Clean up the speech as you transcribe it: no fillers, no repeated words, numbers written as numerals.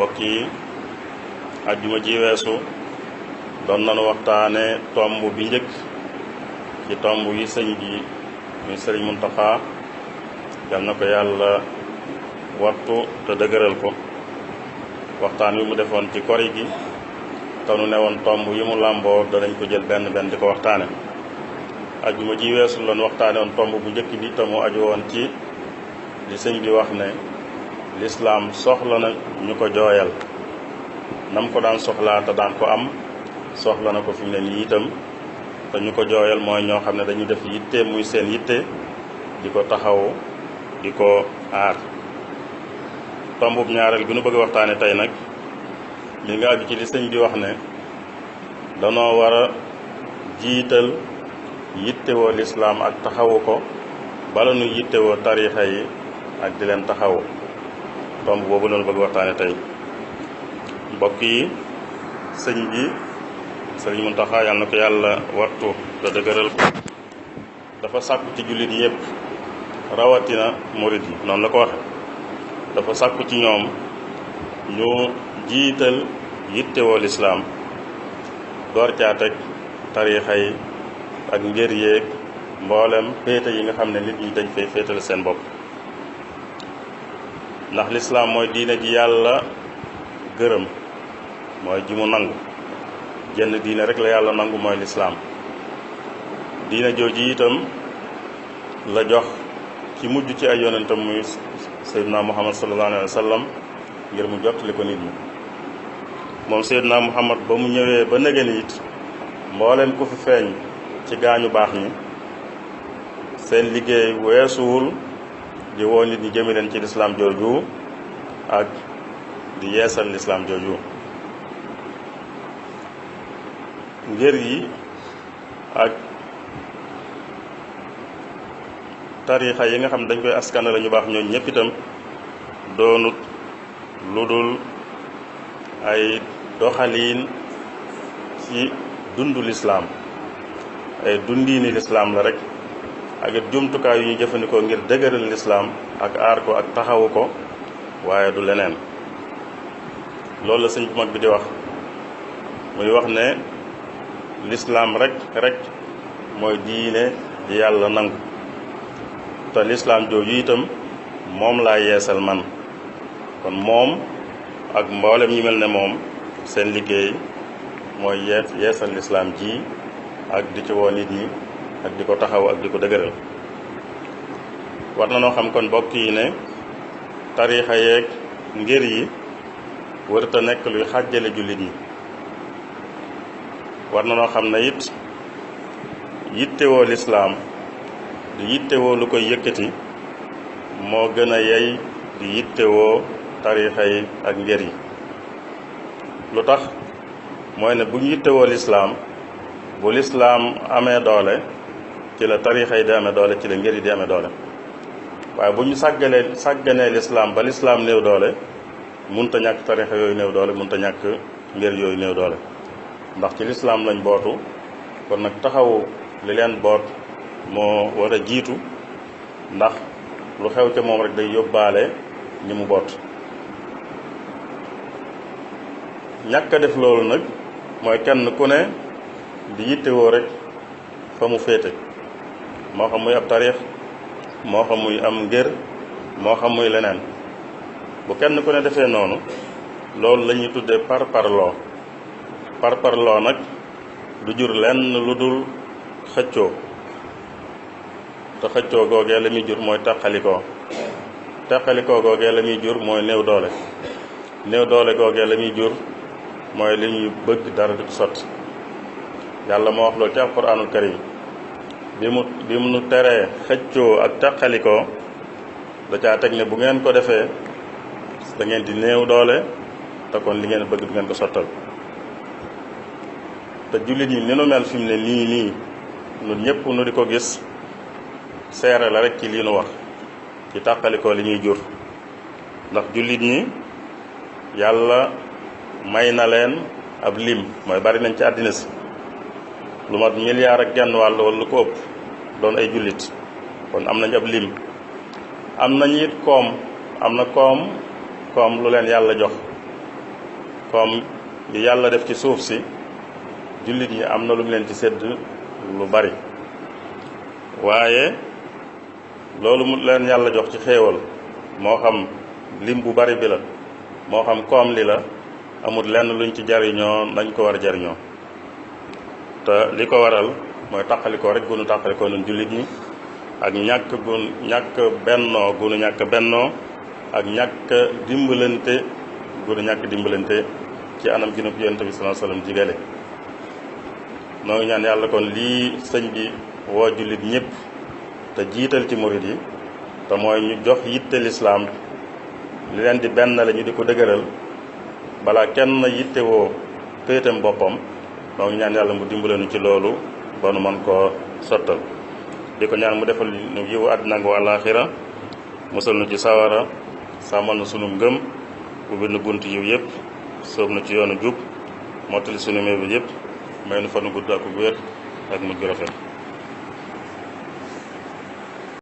mbokk yi ajjuma ji weesu doon nañu waxtaane tomb bi njëkk ci tomb yi sëñ bi muy seriñ muntaxa yal na ko yàlla wattu te dëgëral ko waxtaan wi mu defoon ci kori gi te nu ne woon tomb yi mu làmboo danañ ko jël benn benn di ko waxtaane ajjuma ji weesu loon waxtaane woon tomb bu njëkk bi te mu aju woon ci li sëñ bi wax ne lislaam soxla na ñu ko jooyal nam ko daan soxlaa te daan ko am soxla na ko fi mu ne nii itam te ñu ko jooyal mooy ñoo xam ne dañu def yitte muy seen yitte di ko taxaw di ko aar tombub ñaareel bi nu bëgg waxtaane tey nag mi nga aju ci li sëñ bi wax ne danoo war a jiital yittewoo lislaam ak taxawu ko bala nu yittewoo tariixa yi ak di leen taxawu tomb boobu noonu bëgg waxtaane tey mbokk yi sëñ bi sëriñ Muntaxa yal na ko yàlla wattu te dëgëral ko dafa sàkku ci jullit yépp rawatina murid yi noonu la ko waxe dafa sàkku ci ñoom ñu jiital yittewoo lislaam door caa teg tariixa yi ak ngir yéeg mboolem féete yi nga xam ne nit ñi dañ fay féetale seen bopp ndax lislaam mooy diine ji yàlla gërëm mooy ji mu nangu jenn diine rek la yàlla nangu mooy lislaam diine jooju itam la jox ci mujj ci ay yonentam muy Seydina Muhammad sallallahu alayhi wa sallam ngir mu jottali ko nit ñi moom Seydina Muhammad ba mu ñëwee ba nëgëni it mbooleen ku fi feeñ ci gaañu baax ñi seen liggéey weesuwul di woo nit ñi jëme leen ci lislaam jooju ak di yeesal lislaam jooju ngir yi ak tariixa yi nga xam ne dañ koy askana la ñu baax ñooñu ñëpp itam doonut lu dul ay doxaliin ci dundu lislaam ay dundiini lislaam la rek ak it jumtukaay yu ñu jëfandikoo ngir dëgëral lislaam ak aar ko ak taxawu ko waaye du leneen loolu la sëñ bu mag bi di wax muy wax ne lislaam rek mooy diine di yàlla nangu te lislaam jooju itam moom laa yeesal man kon moom ak mboolem ñi mel ne moom seen liggéey mooy yeesal lislaam ji ak di ci woo nit ñi ak di ko taxaw ak di ko dëgëral war na noo xam kon bokk yi ne tariixa yeeg ngir yi wërta nekk luy xàjjale jullit ñi war na noo xam ne it yittewoo lislaam di yittewoo lu koy yëkkati moo gën a yey di yittewoo tariixa yi ak ngir yi lu tax mooy ne bu ñu yittewoo lislaam bu lislaam amee doole ci la tariixa yi di amee doole ci la ngir yi di amee doole waaye bu ñu sàgganee lislaam ba lislaam néew doole munta ñàkk tariixa yooyu néew doole munta ñàkk ngir yooyu néew doole ndax ci lislaam lañ bootu kon nag taxawu li leen boot moo war a jiitu ndax lu xew ca moom rek day yóbbaale ñi mu boot ñàkk a def loolu nag mooy kenn ku ne di yittewoo rek fa mu féete moo xam muy ab tariix moo xam muy am ngir moo xam muy leneen bu kenn ku ne defee noonu loolu la ñuy tuddee parparloo nag du jur lenn lu dul xëccoo te xëccoo googee la muy jur mooy teqalikoo googee la muy jur mooy néew doole googee la muy jur mooy li ñuy bëgg dara du sotti yàlla moo wax loolu ci alquraanul karim bi mu nu teree xëccoo ak teqalikoo da caa teg ne bu ngeen ko defee da ngeen di néew doole te kon li ngeen bëgg du ngeen ko sottal te jullit ñi ni nu mel fi mu ne nii nun ñëpp nu di ko gis seere la rek ci lii nu wax ci tàqalikoo li ñuy jur ndax jullit ñi yàlla may na leen ab lim mooy bari nañ ci àddina si lu mat milliard ak genn wàll wala lu ko ëpp doon ay jullit kon am nañ ab lim am nañ it koom am na koom lu leen yàlla jox comme li yàlla def ci suuf si jullit yi am na lu mu leen ci sédd lu bari waaye loolu mu leen yàlla jox ci xéewal moo xam lim bu bari bi la moo xam koom li la amul lenn luñ ci jariñoo nañ ko war a jariñoo te li ko waral mooy tàqalikoo rek gunu tàqalikoo nun jullit ñi ak ñàkk bennoo gunu ñàkk bennoo ak ñàkk dimbalante gunu ñàkk dimbalante ci anam gi nu ko yonent bi sallallahu alayhi wasallam jigale noo ngi ñaan yàlla kon lii sëñ bi woo jullit ñëpp te jiital ci murid yi te mooy ñu jox yitte lislaam li leen di benn la ñu di ko dëgëral balaa kenn yitte woo féetam boppam noo ngi ñaan yàlla mu dimbalanu ci loolu ba nu mën koo sottal di ko ñaan mu defal nu yiwu àddina ak àllaaxira musal nu ci sawara sàmmal na sunu ngëm ubbi nu bunt yiw yëpp soob na ci yoonu jub mottali sunu méebi yëpp may nu fanu gudd ak wér ak mujj gu rafet